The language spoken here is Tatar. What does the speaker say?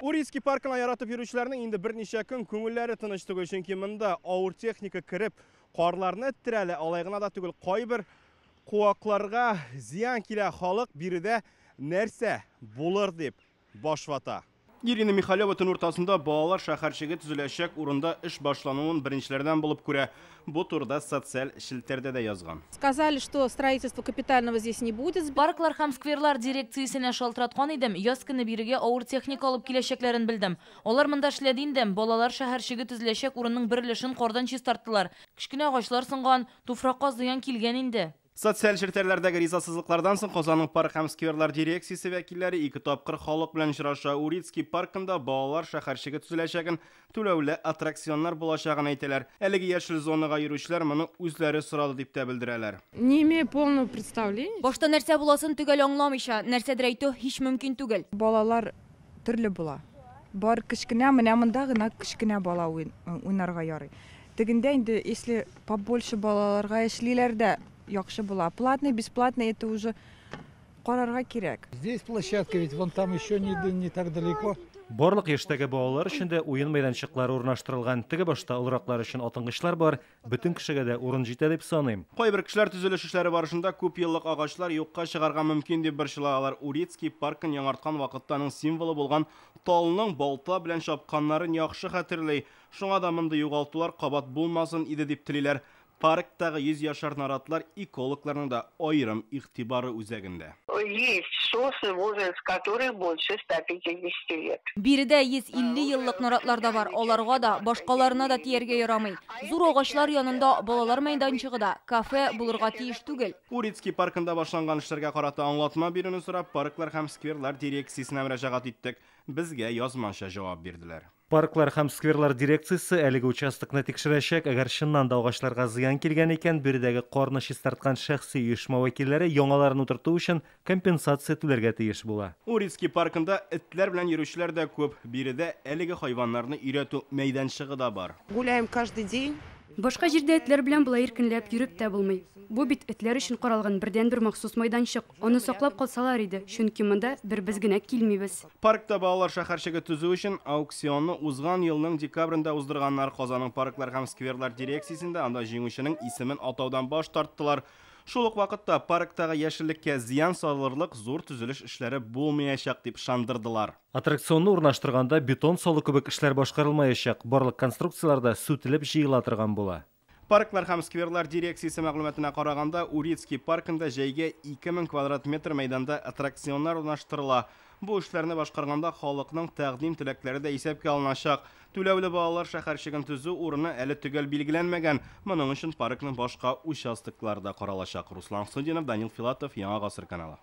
Урицкий паркына яратып йөрүчеләрнең инде берничә көн күңелләре тыныч түгел, чөнки монда авыр техника кереп, карларны эттерә әле, алай гына да түгел, кайбер куакларга зыян килә. Халык биредә нәрсә булыр дип баш вата. Ирина Михалева төн уртасында балалар шәһәрчеге төзеләчәк урында эш башлануын беренчеләрдән булып күрә. Бу турыда социаль челтәрдә дә язган. Сказали, что строительства капитального здесь не будет. Парклар һәм скверлар дирекциясенә шалтыраткан идем, яз көне бирегә авыр техника алып киләчәкләрен белдем. Алар монда эшләде инде, балалар шәһәрчеге төзеләчәк урынның бер өлешен кардан чистарттылар. Кечкенә агачлар сынган, туфракка зыян килгән инде. Социаль челтәрләрдәге ризасызлыклардан соң Казанның парк һәм скверлар дирекциясе вәкилләре ике тапкыр халык белән очраша. Урицкий паркында балалар шәһәрчеге төзеләчәген, түләүле аттракционнар булачагын әйтәләр. Әлеге яшел зонага йөрүчеләр моны үзләре сорады дип тә белдерәләр. Не имея полного представления. Башта нәрсә буласын төгәл аңламыйча, нәрсәдер әйтү һич мөмкин түгел. Балалар төрле була. Бар кечкенә, менә монда гына кечкенә бала уйнарга ярый. Тегендә инде, если побольше балаларга эшлиләр дә, яхшы була. Платный, бесплатный, это уже карарга кирәк. Здесь площадка, ведь вон там еще не так далеко. Барлык яшьтәге балалар өчен дә уен мәйданчыклары урнаштырылган. Теге башта олыраклар өчен атынгычлар бар, бөтен кешегә дә урын җитә дип саныйм. Кайбер кешеләр төзелеш эшләре барышында күп еллык агачлар юкка чыгарга мөмкин дип борчыла. Алар Урицкий паркын яңарткан вакытта аның символы булган талның балта белән чапканнарын яхшы хәтерли. Шуңа да мондый югалтулар кабат булмасын иде дип телиләр. Парктагы 100 яшәр наратлар экологларның да аерым игътибары үзәгендә. Есть сосны, возраст которых больше 150 лет. Биредә 150 еллык наратлар да бар. Аларга да, башкаларына да тияргә ярамый. Зур агачлар янында балалар мәйданчыгы да, кафе булырга тиеш түгел. Урицкий паркында башланган эшләргә карата аңлатма бирүне сорап, парклар һәм скверлар дирекциясенә мөрәҗәгать иттек. Безгә язмача җавап бирделәр. Парклар һәм скверлар дирекциясе әлеге участокны тикшерәчәк. Әгәр чыннан да агачларга зыян килгән икән, биредәге карны чистарткан шәхси оешма вәкилләре яңаларын утырту өчен компенсация түләргә тиеш була. Урицкий паркында этләр белән йөрүчеләр дә күп. Биредә әлеге хайваннарны өйрәтү мәйданчыгы да бар. Гуляем каждый день. Башка җирдә этләр белән болай иркенләп йөреп тә булмый. Бу бит этләр өчен каралган бердәнбер махсус майданчык. Аны саклап калсалар иде, чөнки монда бер без генә килмибез. Паркта балалар шәһәрчеге төзү өчен аукционны узган елның декабрендә уздырганнар. Казанның парклар һәм скверлар дирекциясендә анда җиңүченең исемен атаудан баш тарттылар. Шул ук вакытта парктагы яшеллеккә зыян салырлык зур төзелеш эшләре булмаячак дип ышандырдылар. Аттракционны урнаштырганда бетон салу кебек эшләр башкарылмаячак. Барлык конструкциялар да сүтелеп җыела торган була. Парклар һәм скверлар дирекциясе мәгълүматына караганда, Урицкий паркында җәйгә 2000 квадрат метр мәйданда аттракционнар урнаштырыла. Бу эшләрне башкарганда халыкның тәкъдим теләкләре дә исәпкә алыначак. Түләүле балалар шәһәрчеген төзү урыны әле төгәл билгеләнмәгән. Моның өчен паркның башка участоклары да каралачак. Руслан Судинов, Данил Филатов, Яңа Гасыр каналы.